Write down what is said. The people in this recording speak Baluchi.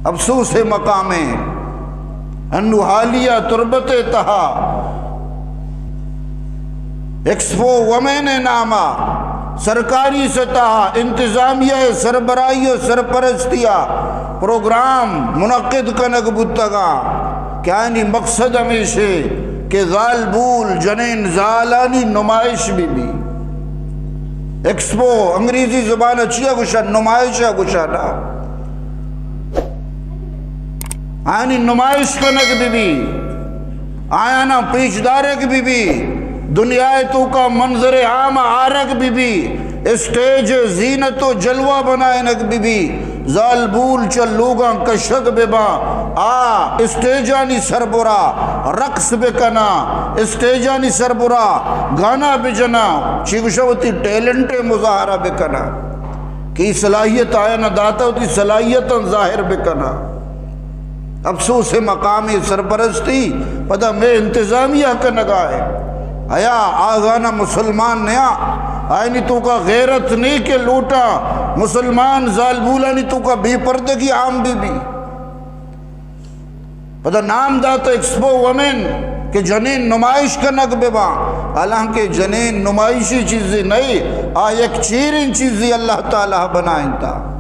افسوس مقامیں، انو حالیہ تربت تہا ایکسپو وومن ناما سرکاری سطح انتظامیہ سربراہی و سرپرستیا پروگرام منعقد کنگ بوتگا کہ آنی مقصد ہمیشے کہ زالبول جنین زالانی نمائش بہ بی۔ ایکسپو انگریزی زبان چیا گوشا؟ نمائش گوشا نا۔ آنی نمائش کنگ بہ بی، آیانا پیش دارگ بہ بی، دنیا توکا منظر عام آرگ بہ بی، اسٹیج زینت و جلوہ بنائینگ بہ بی، زالبول چہ لوگاں کشگ بہ باں، آ اسٹیجانی سربرا رقص بکنا، اسٹیجانی سربرا گانا بجنا، چی گوشا وتی ٹیلنٹ مظاہرہ بکنا۔ کہ صلاحیت آیانا داتا وتی صلاحیتاں ظاہر بکنا۔ افسوس مقامی سرپرستی پدا میں انتظامیہ کنگا ہے۔ ایا آغانا مسلمان نیا، آئینی توکا غیرت نے کہ لوٹا مسلمان زالبولانی توکا بے پردگی عام بہ بی۔ پدا نام دات ایکسپو وومن کہ جنین نمائش کنگ بہ باں، حالانکہ جنین نمائشی چیزی نہیں، آ یک چیریں چیزی اللہ تعالی بنائینتا۔